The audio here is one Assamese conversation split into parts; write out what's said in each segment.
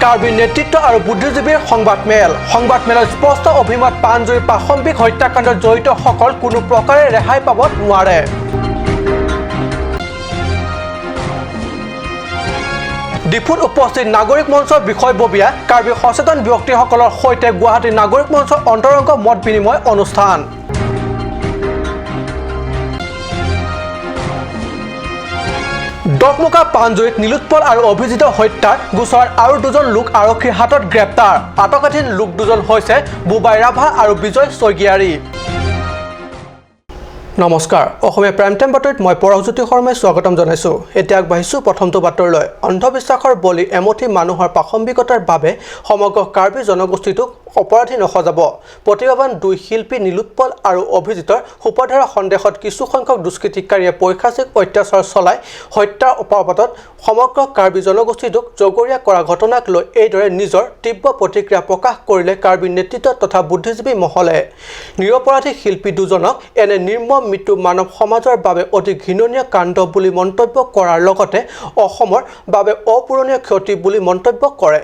কাৰ্বি নেতৃত্ব আৰু বুদ্ধিজীৱীৰ সংবাদমেল। সংবাদমেলত স্পষ্ট অভিমত, পাণজুৰিৰ পাশৱিক হত্যাকাণ্ডত জড়িতসকল কোনো প্ৰকাৰে ৰেহাই পাব নোৱাৰে। ডিফুত উপস্থিত নাগৰিক মঞ্চৰ বিষয়ববীয়া, কাৰ্বি সচেতন ব্যক্তিসকলৰ সৈতে গুৱাহাটী নাগৰিক মঞ্চৰ অন্তৰংগ মত বিনিময় অনুষ্ঠান। ডকমকা পাণজুৰিত নীলোৎপল আৰু অভিজিতৰ হত্যাৰ গোচৰত আৰু দুজন লোক আৰক্ষীৰ হাতত গ্ৰেপ্তাৰ। আটকাধীন লোক দুজন হৈছে বুবাই ৰাভা আৰু বিজয় স্বৰ্গীয়াৰী। নমস্কাৰ, অসমীয়া প্ৰাইম টাইম বাতৰিত মই পৰশজ্যোতি শৰ্মাই স্বাগতম জনাইছোঁ। এতিয়া আগবাঢ়িছোঁ প্ৰথমটো বাতৰিলৈ। অন্ধবিশ্বাসৰ বলি এমুঠি মানুহৰ পাশৱিকতাৰ বাবে সমগ্ৰ কাৰ্বি জনগোষ্ঠীটোক অপৰাধী নসজাব। প্ৰতিভাৱান দুই শিল্পী নীলোৎপল আৰু অভিজিতৰ সোপাধৰা সন্দেহত কিছুসংখ্যক দুষ্কৃতিকাৰীয়ে পৈশাচিক অত্যাচাৰ চলাই হত্যাৰ অপবাদত সমগ্ৰ কাৰ্বি জনগোষ্ঠীটোক জগৰীয়া কৰা ঘটনাক লৈ এইদৰে নিজৰ তীব্ৰ প্ৰতিক্ৰিয়া প্ৰকাশ কৰিলে কাৰ্বি নেতৃত্ব তথা বুদ্ধিজীৱী মহলে। নিৰপৰাধী শিল্পী দুজনক এনে নিৰ্মম মৃত্যু মানৱ সমাজৰ বাবে অতি ঘৃণনীয় কাণ্ড বুলি মন্তব্য কৰাৰ লগতে অসমৰ বাবে অপূৰণীয় ক্ষতি বুলি মন্তব্য কৰে।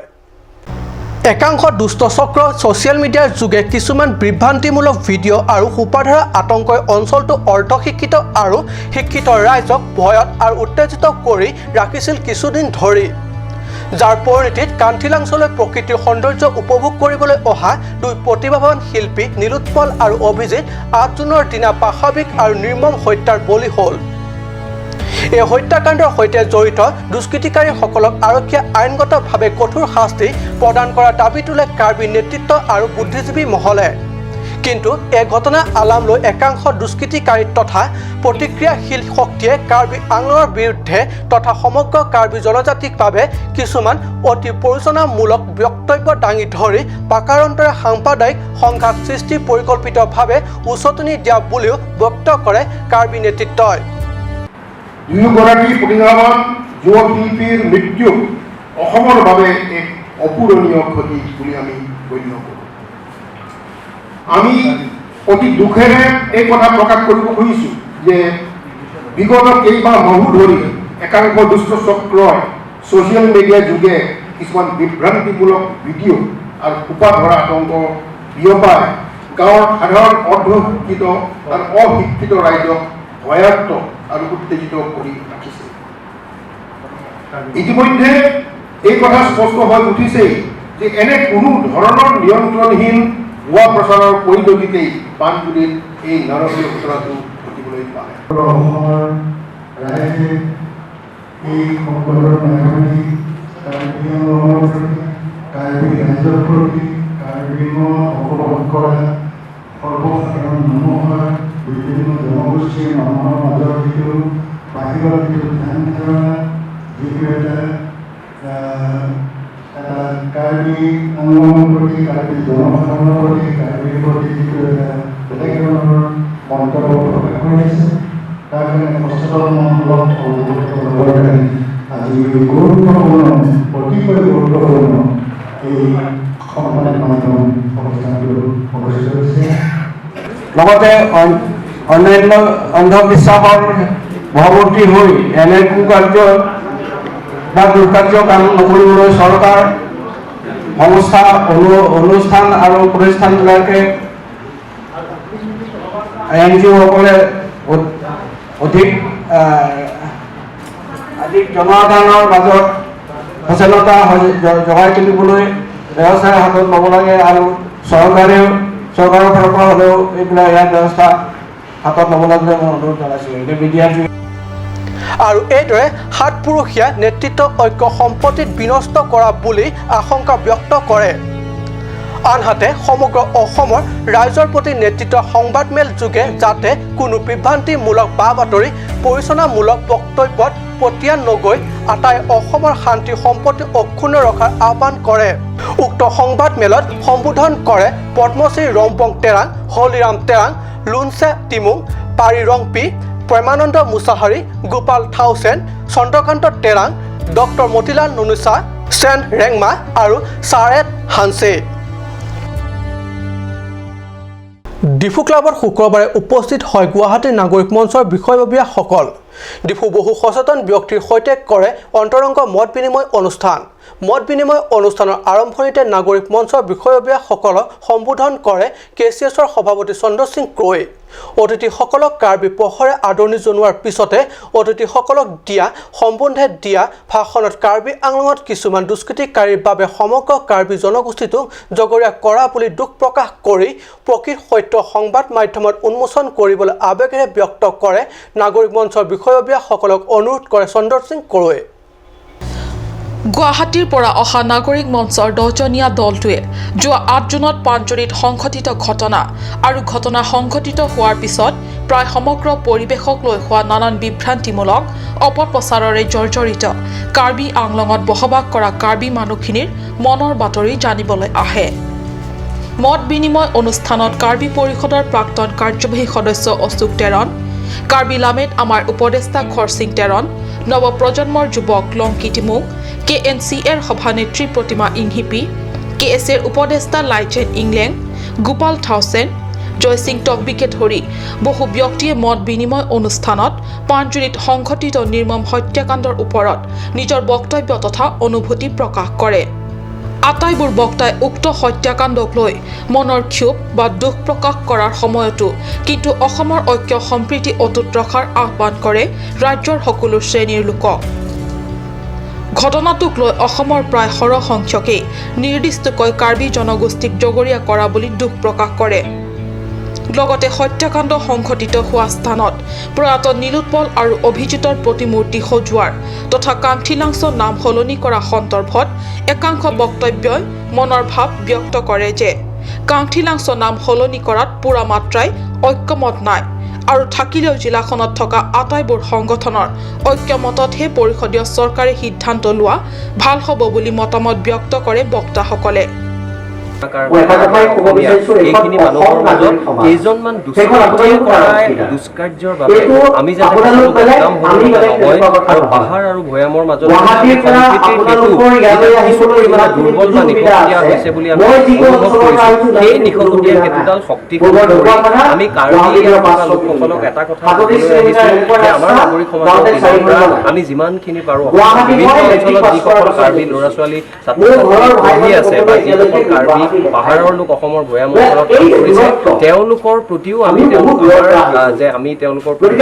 একাংশ দুষ্ট চক্ৰ ছ'চিয়েল মিডিয়াৰ যোগে কিছুমান বিভ্ৰান্তিমূলক ভিডিঅ' আৰু সোপাধৰা আতংকই অঞ্চলটো অৰ্ধশিক্ষিত আৰু শিক্ষিত ৰাইজক ভয়ত আৰু উত্তেজিত কৰি ৰাখিছিল কিছুদিন ধৰি, যাৰ পৰিণতিত কান্থিলাংচলৈ প্ৰকৃতিৰ সৌন্দৰ্য উপভোগ কৰিবলৈ অহা দুই প্ৰতিভাৱান শিল্পী নীলোৎপল আৰু অভিজিত 8 জুনৰ দিনা পাশৱিক আৰু নিৰ্মম হত্যাৰ বলি হ'ল। এই হত্যাকাণ্ডৰ সৈতে জড়িত দুষ্কৃতিকাৰীসকলক আৰক্ষীয়ে আইনগতভাৱে কঠোৰ শাস্তি প্ৰদান কৰাৰ দাবী তোলে কাৰ্বি নেতৃত্ব আৰু বুদ্ধিজীৱী মহলে। কিন্তু এই ঘটনা আলাম লৈ একাংশ দুষ্কৃতিকাৰী তথা প্ৰতিক্ৰিয়াশীল শক্তিয়ে কাৰ্বি আংলঙৰ বিৰুদ্ধে তথা সমগ্ৰ কাৰ্বি জনজাতিৰ বাবে কিছুমান অতি প্ৰৰোচনামূলক বক্তব্য দাঙি ধৰি প্ৰকাৰান্তৰে সাম্প্ৰদায়িক সংঘাত সৃষ্টি পৰিকল্পিতভাৱে উচটনি দিয়া বুলিও ব্যক্ত কৰে কাৰ্বি নেতৃত্বই। দুয়োগৰাকী প্ৰতিভাৱান যুৱ শিল্পীৰ মৃত্যুক অসমৰ বাবে এক অপূৰণীয় ক্ষতি বুলি আমি গণ্য কৰোঁ। আমি অতি দুখেৰে এই কথা প্ৰকাশ কৰিব খুজিছোঁ যে বিগত কেইবা মাহো ধৰি একাংশ দুষ্ট চক্ৰই ছ'চিয়েল মিডিয়া যোগে কিছুমান বিভ্ৰান্তিমূলক ভিডিঅ' আৰু সোপা ধৰা আতংক বিয়পাই গাঁৱৰ সাধাৰণ অৰ্ধশিক্ষিত আৰু অশিক্ষিত ৰাইজক ভয়াৰ্ত আৰু উত্তেজিত কৰি ৰাখিছে। ইতিমধ্যে এই কথা স্পষ্ট হৈ উঠিছেই যে এনে কোনো ধৰণৰ নিয়ন্ত্ৰণহীন ভুৱা প্ৰচাৰৰ পৰিণতিতেই পাণজুৰিত এই নাৰকীয় ঘটনাটো ঘটিবলৈ পালে। অসমৰ ৰাইজে এই সংকটৰ মাজেদি কাৰ্বি আংলঙৰ প্ৰতি, কাৰ্বি ৰাইজৰ প্ৰতি, কাৰ্বি আংলঙত বসবাস কৰা সৰ্বসাধাৰণ মানুহৰ, বিভিন্ন জনগোষ্ঠীৰ মানুহৰ মাজৰ যিটো বাহিৰত যিটো ধ্যান ধাৰণা, যিটো এটা কাৰ্বি আংলঙৰ প্ৰতি, কাৰ্বি জনসাধাৰণৰ প্ৰতি, কাৰ্বিৰ প্ৰতি যিটো এটা বেলেগ ধৰণৰ মন্তব্য প্ৰকাশ কৰি আহিছে, তাৰ কাৰণে সচেতন মহলক অৱগত কৰিবৰ কাৰণে আজি এই গুৰুত্বপূৰ্ণ, অতিকৈ গুৰুত্বপূৰ্ণ এই সংবাদ মাধ্যম অনুষ্ঠানটো অনুষ্ঠিত হৈছে। লগতে অন্যান্য অন্ধবিশ্বাসৰ বশৱৰ্তী হৈ এনে কুকাৰ্য বা দুৰ্কাৰ্য কাম নকৰিবলৈ চৰকাৰ, সংস্থা, অনুষ্ঠান আৰু প্ৰতিষ্ঠানবিলাকে, এনজিঅ'সকলে অধিক অধিক জনসাধাৰণৰ মাজত সচেতনতা জগাই তুলিবলৈ ব্যৱস্থা হাতত ল'ব লাগে আৰু চৰকাৰেও, চৰকাৰৰ ফালৰ পৰা হ'লেও এইবিলাক ইয়াৰ ব্যৱস্থা হাতত ল'ব লাগে বুলি মই অনুৰোধ জনাইছোঁ এতিয়া মিডিয়াৰ যোগেদি। আৰু এইদৰে সাতপুৰুষীয়া নেতৃত্ব ঐক্য সম্পত্তিত বিনষ্ট কৰা বুলি আশংকা ব্যক্ত কৰে। আনহাতে সমগ্ৰ অসমৰ ৰাইজৰ প্ৰতি নেতৃত্ব সংবাদমেল যোগে যাতে কোনো বিভ্ৰান্তিমূলক বা বাতৰি, প্ৰৰোচনামূলক বক্তব্যত পতিয়ান নগৈ আটাই অসমৰ শান্তি সম্পত্তি অক্ষুণ্ণ ৰখাৰ আহ্বান কৰে। উক্ত সংবাদমেলত সম্বোধন কৰে পদ্মশ্ৰী ৰংবং তেৰাং, হলিৰাম তেৰাং, লুনচে টিমুং, পাৰি ৰংপি, প্ৰেমানন্দ মুছাহাৰী, গোপাল থাউচেন, চন্দ্ৰকান্ত তেৰাং, ডক্টৰ মতিলাল নুনুচা, চেন ৰেংমা আৰু চাৰেত হানছে। ডিফু ক্লাবত শুক্ৰবাৰে উপস্থিত হয় গুৱাহাটী নাগৰিক মঞ্চৰ বিষয়ববীয়াসকল। ডিফু বহু সচেতন ব্যক্তিৰ সৈতে কৰে অন্তৰংগ মত বিনিময় অনুষ্ঠান। মত বিনিময় অনুষ্ঠানৰ আৰম্ভণিতে নাগৰিক মঞ্চৰ বিষয়ববীয়াসকলক সম্বোধন কৰে কে চি এছৰ সভাপতি চন্দ্ৰ সিং ক্ৰয়ে। অতিথিসকলক কাৰ্বি পহৰে আদৰণি জনোৱাৰ পিছতে অতিথিসকলক দিয়া সম্বোধে দিয়া ভাষণত কাৰ্বি আংলঙত কিছুমান দুষ্কৃতিকাৰীৰ বাবে সমগ্ৰ কাৰ্বি জনগোষ্ঠীটোক জগৰীয়া কৰা বুলি দুখ প্ৰকাশ কৰি প্ৰকৃত সত্য সংবাদ মাধ্যমত উন্মোচন কৰিবলৈ আৱেগেৰে ব্যক্ত কৰে। নাগৰিক মঞ্চৰ বিষয়ববীয়াসকলক অনুৰোধ কৰে চন্দ্ৰ সিং ক্ৰয়ে। গুৱাহাটীৰ পৰা অহা নাগৰিক মঞ্চৰ 10জনীয়া দলটোৱে যোৱা 8 জুনত পাঞ্জৰিত সংঘটিত ঘটনা আৰু ঘটনা সংঘটিত হোৱাৰ পিছত প্ৰায় সমগ্ৰ পৰিৱেশক লৈ হোৱা নানান বিভ্ৰান্তিমূলক অপপ্ৰচাৰৰে জৰ্জৰিত কাৰ্বি আংলঙত বসবাস কৰা কাৰ্বি মানুহখিনিৰ মনৰ বাতৰি জানিবলৈ আহে। মত বিনিময় অনুষ্ঠানত কাৰ্বি পৰিষদৰ প্ৰাক্তন কাৰ্যবাহী সদস্য অশোক টেৰণ, কাৰ্বি লামেত আমাৰ উপদেষ্টা খৰসিং টেৰণ, নৱপ্ৰজন্মৰ যুৱক Longki Timung, K N C এৰ সভানেত্ৰী প্ৰতিমা ইংহিপি, কে এছ এৰ উপদেষ্টা লাইচেন ইংলেং, গোপাল থাউচেন, জয়সিং টকবিকে ধৰি বহু ব্যক্তিয়ে মত বিনিময় অনুষ্ঠানত পাঞ্জুৰিত সংঘটিত নিৰ্মম হত্যাকাণ্ডৰ ওপৰত নিজৰ বক্তব্য তথা অনুভূতি প্ৰকাশ কৰে। আটাইবোৰ বক্তাই উক্ত হত্যাকাণ্ডক লৈ মনৰ ক্ষোভ বা দুখ প্ৰকাশ কৰাৰ সময়তো কিন্তু অসমৰ ঐক্য সম্প্ৰীতি অটুট ৰখাৰ আহ্বান কৰে ৰাজ্যৰ সকলো শ্ৰেণীৰ লোকক। ঘটনাটোক লৈ অসমৰ প্ৰায় সৰহসংখ্যকেই নিৰ্দিষ্টকৈ কাৰ্বি জনগোষ্ঠীক জগৰীয়া কৰা বুলি দুখ প্ৰকাশ কৰে। লগতে হত্যাকাণ্ড সংঘটিত হোৱা স্থানত প্ৰয়াত নীলোৎপল আৰু অভিজিতৰ প্ৰতিমূৰ্তি সজোৱাৰ তথা কাংথিলাংছ নাম সলনি কৰা সন্দৰ্ভত একাংশ বক্তব্যই মনৰ ভাৱ ব্যক্ত কৰে যে কাংথিলাংছ নাম সলনি কৰাত পূৰা মাত্ৰাই ঐক্যমত নাই আৰু থাকিলেও জিলাখনত থকা আটাইবোৰ সংগঠনৰ ঐক্যমততহে পৰিষদীয় চৰকাৰে সিদ্ধান্ত লোৱা ভাল হ'ব বুলি মতামত ব্যক্ত কৰে বক্তাসকলে। এইখিনি মানুহৰ মাজত কেইজনমান দুষ্কাৰ্যৰ বাবে আমি যাতে আৰু পাহাৰ আৰু ভৈয়ামৰ মাজত দুৰ্বল বা নিশকতীয়া হৈছে বুলি আমি অনুভৱ কৰিছোঁ। সেই নিশকতীয়া সেতুডাল শক্তিশালী কৰি আমি কাৰ্বি লোকসকলক এটা কথা ক'বলৈ আহিছোঁ যে আমাৰ নাগৰিক সমাজৰ পৰা আমি যিমানখিনি পাৰোঁ বিভিন্ন অঞ্চলত যিসকল কাৰ্বি ল'ৰা ছোৱালী ছাত্ৰ ছাত্ৰী পঢ়ি আছে বা যিসকল কাৰ্বি পাহাৰৰ লোক অসমৰ ভৈয়াম অঞ্চলত কাম কৰিছে তেওঁলোকৰ প্ৰতিও আমি তেওঁলোকৰ যে আমি তেওঁলোকৰ প্ৰতি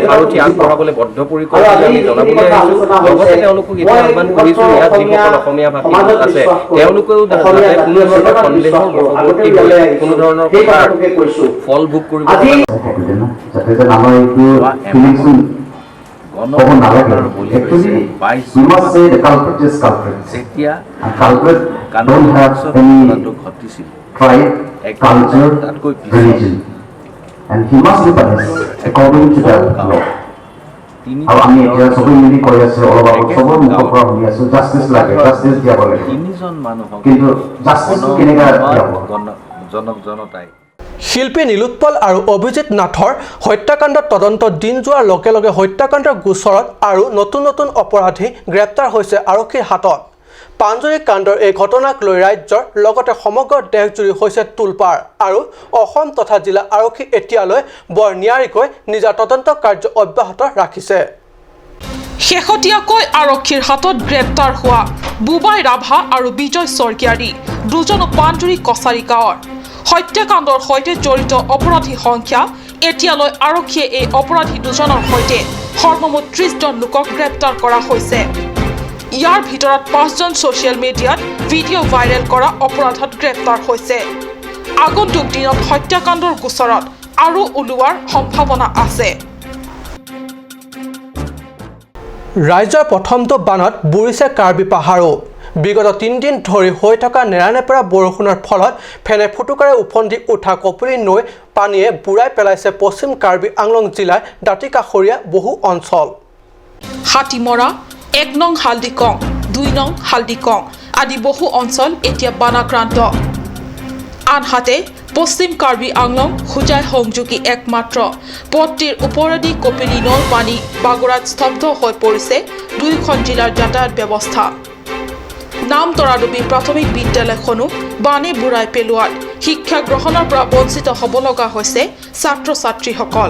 সাৰথি আগবঢ়াবলৈ বদ্ধপৰিকৰ বুলি আমি জনাবলৈ আহিছোঁ। লগতে তেওঁলোকক এতিয়া আহ্বান কৰিছোঁ ইয়াত যিসকল অসমীয়া ভাষী লোক আছে তেওঁলোকেও যাতে কোনো ধৰণৰ সন্দেহৰ বশৱৰ্তী হৈ কোনো ধৰণৰ কথাৰ ফল ভোগ কৰিব don't have any tribe, culture, religion, and he must be punished according to the law. আৰু আমি এতিয়া চবেই মিলি কৈ আছোঁ, অলপ আগত চবৰ মুখৰ পৰা শুনি আছোঁ, জাষ্টিছ লাগে, জাষ্টিছ দিয়াব লাগে, কিন্তু জাষ্টিছটো কেনেকৈ দিয়াব? শিল্পী নীলোৎপল আৰু অভিজিত নাথৰ হত্যাকাণ্ডৰ তদন্ত দিন যোৱাৰ লগে লগে হত্যাকাণ্ডৰ গোচৰত আৰু নতুন নতুন অপৰাধী গ্ৰেপ্তাৰ হৈছে আৰক্ষীৰ হাতত। পাঞ্জৰি কাণ্ডৰ এই ঘটনাক লৈ ৰাজ্যৰ লগতে সমগ্ৰ দেশজুৰি হৈছে তোলপাৰ আৰু অসম তথা জিলা আৰক্ষী এতিয়ালৈ বৰ নিয়াৰিকৈ নিজা তদন্ত কাৰ্য অব্যাহত ৰাখিছে। শেহতীয়াকৈ আৰক্ষীৰ হাতত গ্ৰেপ্তাৰ হোৱা বুবাই ৰাভা আৰু বিজয় স্বৰ্গীয়াৰী দুজনো পাঞ্জৰি কছাৰী গাঁৱৰ হত্যাকাণ্ডৰ সৈতে জড়িত অপৰাধী সংখ্যা এতিয়ালৈ আৰক্ষীয়ে এই অপৰাধী দুজনৰ সৈতে সৰ্বমুঠ 30জন লোকক গ্ৰেপ্তাৰ কৰা হৈছে। ইয়াৰ ভিতৰত 5জন ছ'চিয়েল মিডিয়াত ভিডিঅ' ভাইৰেল কৰা অপৰাধত গ্ৰেপ্তাৰ হৈছে। আগন্তুক দিনত হত্যাকাণ্ডৰ গোচৰত আৰু ওলোৱাৰ সম্ভাৱনা আছে। ৰাজ্যৰ প্ৰথমটো বানত বুৰিছে কাৰ্বি পাহাৰো। বিগত 3 দিন ধৰি হৈ থকা নেৰানেপেৰা বৰষুণৰ ফলত ফেনে ফুটুকাৰে উফন্দি উঠা কপিলী নৈ পানীয়ে বুৰাই পেলাইছে পশ্চিম কাৰ্বি আংলং জিলাৰ দাঁতিকাষৰীয়া বহু অঞ্চল। হাতীমৰা, 1 নং হালদিকং, 2 নং হালদিকং আদি বহু অঞ্চল এতিয়া বানাক্ৰান্ত। আনহাতে পশ্চিম কাৰ্বি আংলং হোজাই সংযোগী একমাত্ৰ পথটিৰ ওপৰেদি কপিলী নৈৰ পানী বাগৰাত স্তব্ধ হৈ পৰিছে দুয়োখন জিলাৰ যাতায়াত ব্যৱস্থা। নামতৰাডুবি প্ৰাথমিক বিদ্যালয়খনো বানে বুৰাই পেলোৱাত শিক্ষা গ্ৰহণৰ পৰা বঞ্চিত হ'ব লগা হৈছে ছাত্ৰ ছাত্ৰীসকল।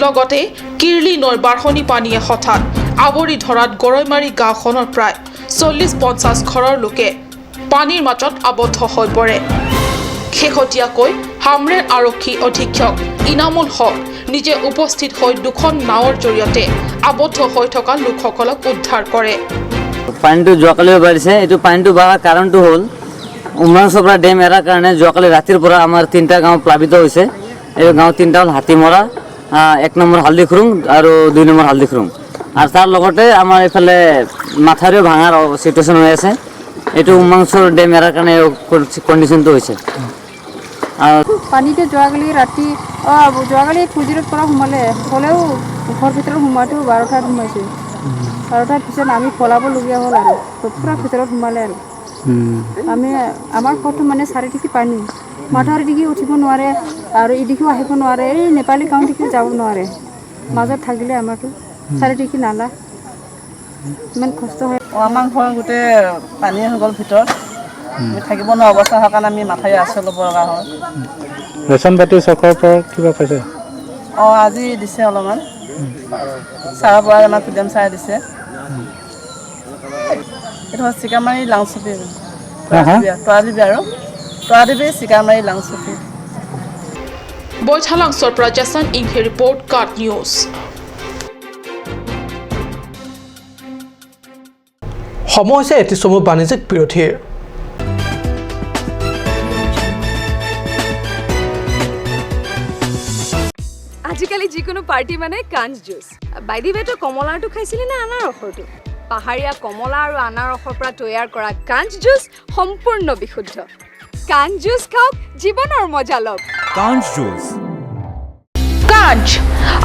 লগতে কিৰলি নৈৰ বাঢ়নী পানীয়ে হঠাৎ আৱৰি ধৰাত গৰৈমাৰী গাঁওখনৰ প্ৰায় 40-50 ঘৰৰ লোকে পানীৰ মাজত আবদ্ধ হৈ পৰে। শেহতীয়াকৈ হামৰেণ আৰক্ষী অধীক্ষক ইনামুল হক নিজে উপস্থিত হৈ দুখন নাৱৰ জৰিয়তে আবদ্ধ হৈ থকা লোকসকলক উদ্ধাৰ কৰে। পানীটো যোৱাকালিও বাঢ়িছে। এইটো পানীটো বঢ়াৰ কাৰণটো হ'ল উমৰাংচোৰ ডেম এৰাৰ কাৰণে যোৱাকালি ৰাতিৰ পৰা আমাৰ তিনিটা গাঁও প্লাবিত হৈছে। এই গাঁও তিনিটা হ'ল হাতীমৰা, 1 নম্বৰ হালদিখুৰুং আৰু 2 নম্বৰ হালদিখুৰুং, আৰু তাৰ লগতে আমাৰ এইফালে মাথাউৰিও ভাঙাৰ চিটুৱেশ্যন হৈ আছে। এইটো উমৰাংচোৰ ডেম এৰাৰ কাৰণে কণ্ডিশ্যনটো হৈছে। পানীটো যোৱাকালি ৰাতি যোৱাকালি 2:00 পৰা সোমালে, হ'লেও ঘৰ ভিতৰত সোমোৱাটো 12টাত সোমাইছে। 12টাৰ পিছত আমি পলাবলগীয়া হ'ল আৰু পূৰা ভিতৰত সোমালে আৰু আমি আমাৰ ঘৰটো মানে চাৰিদিকে পানী, মাথাউৰি দিকে উঠিব নোৱাৰে আৰু ইদিকেও আহিব নোৱাৰে, এই নেপালী গাঁও দিকেও যাব নোৱাৰে, মাজত থাকিলে আমাৰতো চাৰিদিকে নালা, ইমান কষ্ট হয়। আমাৰ ঘৰ গোটেই পানী হৈ গ'ল ভিতৰত, থাকিব নোৱাৰা অৱস্থা হোৱাৰ কাৰণে আমি মাথাউৰি আশ্ৰয় ল'ব লগা হ'ল। ৰেচন পাতি চৰকাৰৰ পৰা কিবা পাইছে? অঁ, আজি দিছে অলপমান, ছাৰৰ পৰা আমাৰ ফ্ৰীডম ছাৰে দিছে। এইটো হ'ল চিকামাৰী লাংচুপি, তৰাদ্বীপী আৰু তৰাদ্বীপী চিকামাৰী লাংচুপি। বৈঠালাংছৰ পৰা জেছন ইংহে ৰিপৰ্ট, কাট নিউজ। সময় হৈছে এটি চমু বাণিজ্যিক বিৰতিৰ। আজিকালি যিকোনো পাৰ্টি মানে কাঞ্চ জুচ। বাই the ৱে, তই কমলাৰটো খাইছিলি নে আনাৰসৰটো? পাহাৰীয়া কমলা আৰু আনাৰসৰ পৰা তৈয়াৰ কৰা কাঞ্চ জুচ সম্পূৰ্ণ বিশুদ্ধ। কাঞ্চ জুচ খাওক, জীৱনৰ মজা লওক। কাঞ্চ juice. Kanch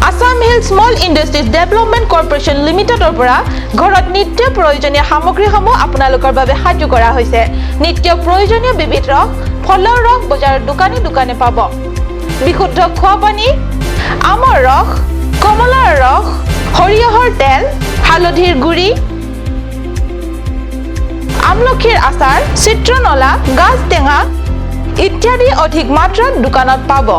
Assam hill small industries development corporation লিমিটেডৰ পৰা ঘৰত নিত্য প্ৰয়োজনীয় সামগ্ৰীসমূহ আপোনালোকৰ বাবে সাজু কৰা হৈছে। নিত্য প্ৰয়োজনীয় বিবিধ ৰস, ফলৰ ৰস বজাৰৰ দোকানে দোকানে পাব। বিশুদ্ধ খোৱা পানী, আমৰ ৰস, কমলাৰ ৰস, সৰিয়হৰ তেল, হালধিৰ গুড়ি, আমলখিৰ আচাৰ, চিত্ৰনলা, গাজ টেঙা ইত্যাদি অধিক মাত্ৰাত দোকানত পাব।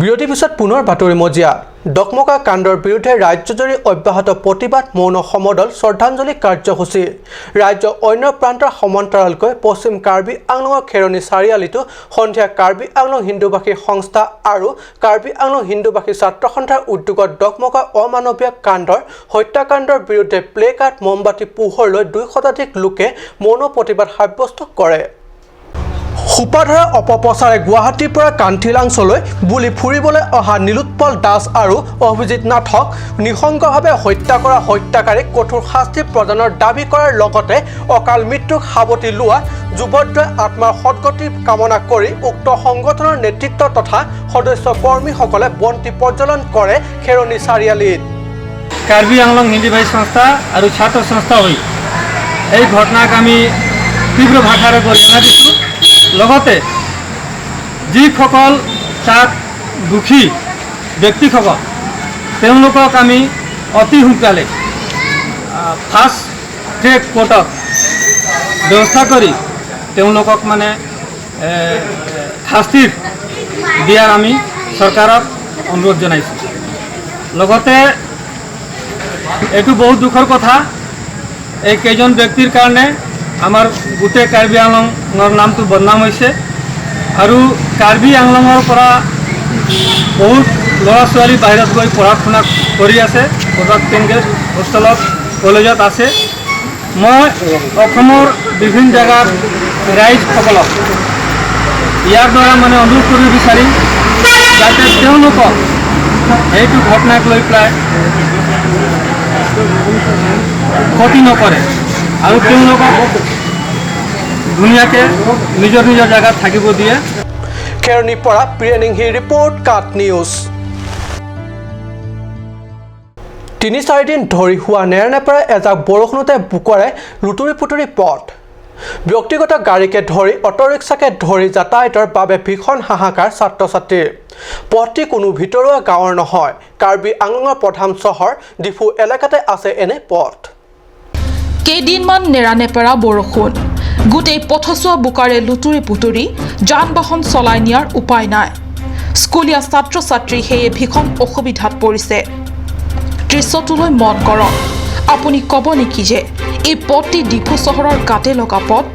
বিৰতিৰ পিছত পুনৰ বাতৰি মজিয়া। ডকমকা কাণ্ডৰ বিৰুদ্ধে ৰাজ্যজুৰি অব্যাহত প্ৰতিবাদ, মৌন সমদল, শ্ৰদ্ধাঞ্জলি কাৰ্যসূচী। ৰাজ্যৰ অন্য প্ৰান্তৰ সমান্তৰালকৈ পশ্চিম কাৰ্বি আংলঙৰ খেৰণি চাৰিআলিতো সন্ধিয়া কাৰ্বি আংলং হিন্দুবাসী সংস্থা আৰু কাৰ্বি আংলং হিন্দুবাসী ছাত্ৰ সন্থাৰ উদ্যোগত ডকমকা অমানৱীয় কাণ্ডৰ হত্যাকাণ্ডৰ বিৰুদ্ধে প্লে কাৰ্ড, মমবাতি পোহৰ লৈ 2 শতাধিক লোকে মৌন প্ৰতিবাদ সাব্যস্ত কৰে। সোপাধৰা অপপ্ৰচাৰে গুৱাহাটীৰ পৰা কান্থিলাংছলৈ বুলি ফুৰিবলৈ অহা নীলোৎপল দাস আৰু অভিজিত নাথক নিঃসংগভাৱে হত্যা কৰা হত্যাকাৰীক কঠোৰ শাস্তি প্ৰদানৰ দাবী কৰাৰ লগতে অকাল মৃত্যুক সাৱটি লোৱা যুৱদ্বয় আত্মাৰ সদগতি কামনা কৰি উক্ত সংগঠনৰ নেতৃত্ব তথা সদস্য কৰ্মীসকলে বন্তি প্ৰজ্বলন কৰে খেৰণি চাৰিআলিত। কাৰ্বি আংলং হিন্দীভাষী সংস্থা আৰু ছাত্ৰ সংস্থা হৈ এই ঘটনাক আমি তীব্ৰ ভাষাৰে গৰিহণা দিছোঁ। লগতে যিসকল তাত দুখী ব্যক্তিসকল তেওঁলোকক আমি অতি সোনকালে ফাষ্ট ট্ৰেক কোৰ্টত ব্যৱস্থা কৰি তেওঁলোকক মানে শাস্তি দিয়াৰ আমি চৰকাৰক অনুৰোধ জনাইছোঁ। লগতে এইটো বহুত দুখৰ কথা, এই কেইজন ব্যক্তিৰ কাৰণে আমাৰ গোটেই কাৰ্বি আংলঙৰ নামটো বদনাম হৈছে আৰু কাৰ্বি আংলঙৰ পৰা বহুত ল'ৰা ছোৱালী বাহিৰত গৈ পঢ়া শুনা কৰি আছে, ক'ৰবাত টেংগেজ হোষ্টেলত, কলেজত আছে। মই অসমৰ বিভিন্ন জেগাৰ ৰাইজসকলক ইয়াৰ দ্বাৰা মানে অনুৰোধ কৰিব বিচাৰিম যাতে তেওঁলোকক সেইটো ঘটনাক লৈ পেলাই ক্ষতি নকৰে আৰু তেওঁলোকক ধুনীয়াকৈ নিজৰ নিজৰ জেগাত থাকিব দিয়ে। খেৰণিৰ পৰা প্ৰিয়নিংহি ৰিপৰ্ট, কাট নিউজ। 3-4 দিন ধৰি হোৱা নেৰানেপেৰা এজাক বৰষুণতে বুকুৱাৰে লুতুৰি পুতুৰি পথ। ব্যক্তিগত গাড়ীকে ধৰি অট'ৰিক্সাকে ধৰি যাতায়াতৰ বাবে ভীষণ হাহাকাৰ ছাত্ৰ ছাত্ৰীৰ। পথটি কোনো ভিতৰুৱা গাঁৱৰ নহয়, কাৰ্বি আংলঙৰ প্ৰধান চহৰ ডিফু এলেকাতে আছে এনে পথ। কেইদিনমান নেৰানেপেৰা বৰষুণ, গোটেই পথছোৱা বোকাৰে লুতুৰি পুতুৰি যান বাহন চলাই নিয়াৰ উপায় নাই। স্কুলীয়া ছাত্ৰ ছাত্ৰী সেয়ে ভীষণ অসুবিধাত পৰিছে। দৃশ্যটোলৈ মন কৰক, আপুনি ক'ব নেকি যে এই পথটি ডিফু চহৰৰ গাতে লগা পথ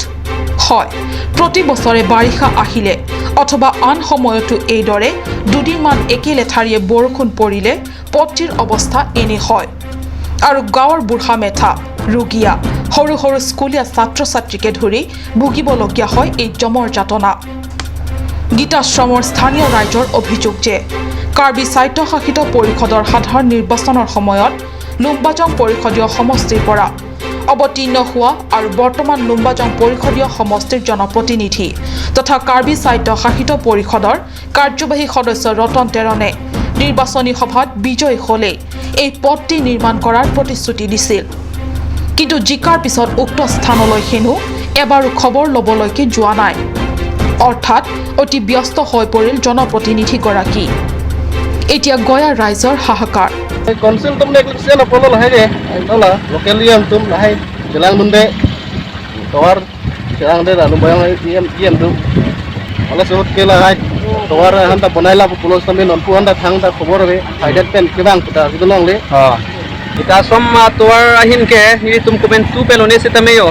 হয়? প্ৰতি বছৰে বাৰিষা আহিলে অথবা আন সময়তো এইদৰে দুদিনমান একে লেঠাৰিয়ে বৰষুণ পৰিলে পথটিৰ অৱস্থা এনে হয় আৰু গাঁৱৰ বুঢ়া মেথা, ৰুগীয়া, সৰু সৰু স্কুলীয়া ছাত্ৰ ছাত্ৰীকে ধৰি ভুগিবলগীয়া হয় এই যমৰ যাতনা। গীতাশ্ৰমৰ স্থানীয় ৰাইজৰ অভিযোগ যে কাৰ্বি স্বায়ত্তশাসিত পৰিষদৰ সাধাৰণ নিৰ্বাচনৰ সময়ত লুম্বাজং পৰিষদীয় সমষ্টিৰ পৰা অৱতীৰ্ণ হোৱা আৰু বৰ্তমান লুম্বাজং পৰিষদীয় সমষ্টিৰ জনপ্ৰতিনিধি তথা কাৰ্বি স্বায়ত্তশাসিত পৰিষদৰ কাৰ্যবাহী সদস্য ৰতন টেৰণে নিৰ্বাচনী সভাত বিজয়ী হ'লেই এই পথটি নিৰ্মাণ কৰাৰ প্ৰতিশ্ৰুতি দিছিল। কিন্তু জিকাৰ পিছত উক্ত স্থানলৈ হেনো এবাৰো খবৰ ল'বলৈকে যোৱা নাই। অৰ্থাৎ অতি ব্যস্ত হৈ পৰিল জনপ্ৰতিনিধিগৰাকী। এতিয়া গয়া ৰাইজৰ হাহাকাৰ। Council tum nek sen apollo lahai de tola local yam tum lahai jalan munde towar serang de anu bayang yam yam tum ala sot ke lahai towar hanta bonaila pulos tami nonpu hanta thang ta khobor be haidet pen kibang ta gidong le ha ita som towar ahin ke ni tum komen tu pelone sitame yo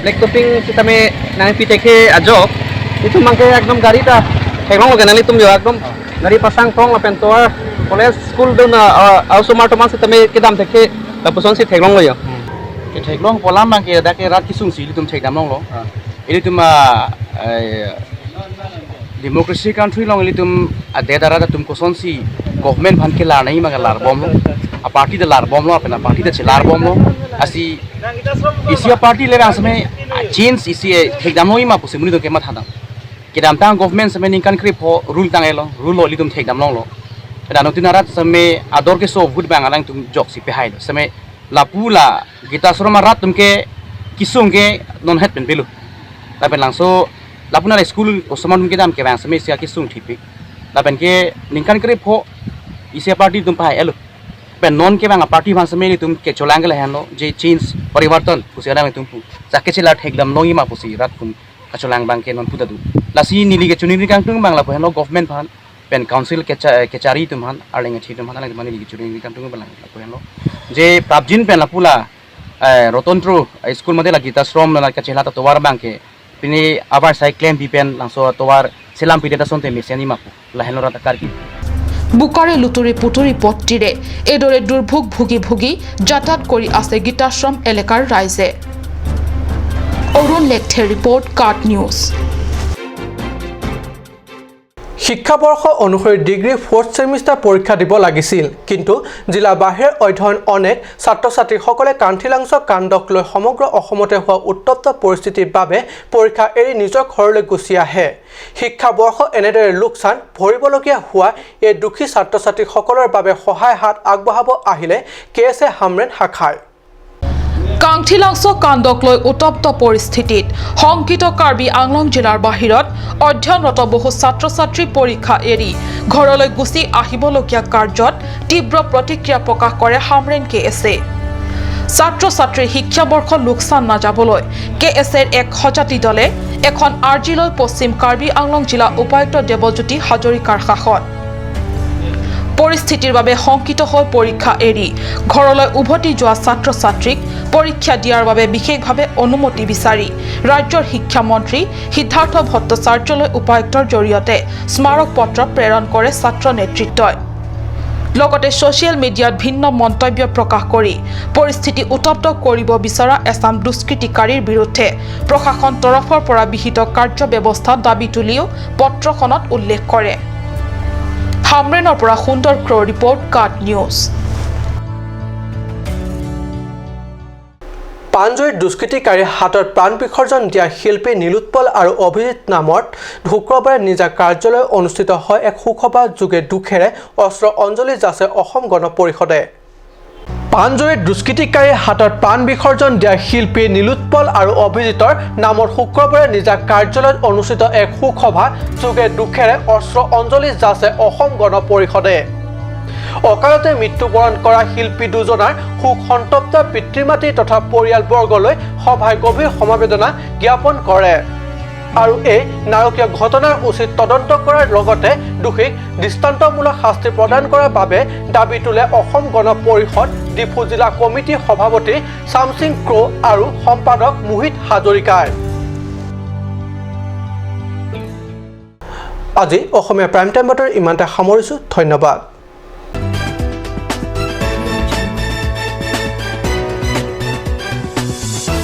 black topping sitame nang pitekhe ajok itu mangke ekdom gari ta thegong loganali tum yo ekdom gari pasang tong la pen towar college school do na ausumar toman sitame kedam thekhe la puson si theglong lo yo ke theglong polam bang ke da ke rat kisung si tum thekdam long lo ili tum democracy country long ili tum ade dara da tum koson si government bhan ke lar nahi maga lar bom lo a party da lar bom lo apna party da lar bom lo asi isia party le rang sme change isi thekdam hoi ma pusimuni do ke ma thadam kedam tang government sme ningkan kri pho rule tang elo rule lo ili tum thekdam long lo Danotin same ador ke so good bang alang tum jok si pehai lo same lapula gita soroma rat tum ke kisung ke non het pen belu la pen langso lapuna school osman tum ke dam ke bang same sia kisung thipi la pen ke ningkan kre pho isia party tum pahai elo pen non ke bang party bhan same ni tum ke cholang le hanlo je change parivartan pusi alang tum pu jake chela thekdam longi ma pusi rat kum kacholang bang ke non puta du lasi nili ke chuni ni kang tung bang la pu hanlo government bhan pen council kechari tumhan arleng thi tumhan alang mani gichuri ni kam tungu balang la koyano je prabjin pen la pula rotondro school made la gita shrom la kachela ta towar bangke pini abar sai claim bi pen langso towar selam pide ta sonte meseni mapu la henora ta karki বুকাৰে লুতুৰি পুতুৰি পথটিৰে এইদৰে দুৰ্ভোগ ভুগি ভুগি যাতায়াত কৰি আছে গীতাশ্ৰম এলেকাৰ ৰাইজে। অৰুণ লেখথে ৰিপৰ্ট, কাট নিউজ। শিক্ষাবৰ্ষ অনুসৰি ডিগ্ৰী ফ'ৰ্থ ছেমিষ্টাৰ পৰীক্ষা দিব লাগিছিল, কিন্তু জিলা বাহিৰৰ অধ্যয়ন অনেক ছাত্ৰ ছাত্ৰীসকলে কান্থিলাংছ কাণ্ডক লৈ সমগ্ৰ অসমতে হোৱা উত্তপ্ত পৰিস্থিতিৰ বাবে পৰীক্ষা এৰি নিজৰ ঘৰলৈ গুচি আহে। শিক্ষাবৰ্ষ এনেদৰে লোকচান ভৰিবলগীয়া হোৱা এই দুখী ছাত্ৰ ছাত্ৰীসকলৰ বাবে সহায় হাত আগবঢ়াব আহিলে কে এছ এ হামৰেন শাখাই। কাংথিলাংছ কাণ্ডক লৈ উত্তপ্ত পৰিস্থিতিত শংকিত কাৰ্বি আংলং জিলাৰ বাহিৰত অধ্যয়নৰত বহু ছাত্ৰ ছাত্ৰী পৰীক্ষা এৰি ঘৰলৈ গুচি আহিবলগীয়া কাৰ্যত তীব্ৰ প্ৰতিক্ৰিয়া প্ৰকাশ কৰে হামৰেন কে এছ এ। ছাত্ৰ ছাত্ৰীৰ শিক্ষাবৰ্ষ লোকচান নাযাবলৈ কে এছ এৰ এক সজাতি দলে এখন আৰ্জি লৈ পশ্চিম কাৰ্বি আংলং জিলা উপায়ুক্ত দেৱজ্যোতি হাজৰিকাৰ কাষত। পৰিস্থিতিৰ বাবে শংকিত হৈ পৰীক্ষা এৰি ঘৰলৈ উভতি যোৱা ছাত্ৰ ছাত্ৰীক পৰীক্ষা দিয়াৰ বাবে বিশেষভাৱে অনুমতি বিচাৰি ৰাজ্যৰ শিক্ষামন্ত্ৰী সিদ্ধাৰ্থ ভট্টাচাৰ্যলৈ উপায়ুক্তৰ জৰিয়তে স্মাৰক পত্ৰ প্ৰেৰণ কৰে ছাত্ৰ নেতৃত্বই। লগতে ছ'চিয়েল মিডিয়াত ভিন্ন মন্তব্য প্ৰকাশ কৰি পৰিস্থিতি উত্তপ্ত কৰিব বিচৰা এচাম দুষ্কৃতিকাৰীৰ বিৰুদ্ধে প্ৰশাসন তৰফৰ পৰা বিহিত কাৰ্যব্যৱস্থা দাবী তুলিও পত্ৰখনত উল্লেখ কৰে। হামৰেনৰ পৰা সুন্দৰ ক্ৰ' ৰিপৰ্ট, কাট নিউজ। পাঞ্জৈৰ দুষ্কৃতিকাৰীৰ হাতত প্ৰাণ বিসৰ্জন দিয়া শিল্পী নীলোৎপল আৰু অভিজিত নামত শুক্ৰবাৰে নিজা কাৰ্যালয়ত অনুষ্ঠিত হয় এক শোকসভা যোগে দুখেৰে অস্ত্ৰ অঞ্জলি যাচে অসম গণ পৰিষদে। পাঞ্জৈৰ দুষ্কৃতিকাৰীৰ হাতত প্ৰাণ বিসৰ্জন দিয়া শিল্পী নীলোৎপল আৰু অভিজিতৰ নামত শুক্ৰবাৰে নিজা কাৰ্যালয়ত অনুষ্ঠিত এক শোকসভা যোগে দুখেৰে অস্ত্ৰ অঞ্জলি যাচে অসম গণ পৰিষদে। অকালতে মৃত্যুবৰণ কৰা শিল্পী দুজনাৰ শোক সন্তপ্ত পিতৃ মাতৃ তথা পৰিয়ালবৰ্গলৈ সভাই গভীৰ সমবেদনা জ্ঞাপন কৰে। আৰু এই নাৰকীয় ঘটনাৰ উচিত তদন্ত কৰাৰ লগতে দোষীক দৃষ্টান্তমূলক শাস্তি প্ৰদান কৰাৰ বাবে দাবী তোলে অসম গণ পৰিষদ ডিফু জিলা কমিটিৰ সভাপতি চামচিং ক্ৰ' আৰু সম্পাদক মোহিত হাজৰিকাই। আজি অসমীয়া প্ৰাইম টাইম বাতৰি ইমানতে সামৰিছোঁ। ধন্যবাদ।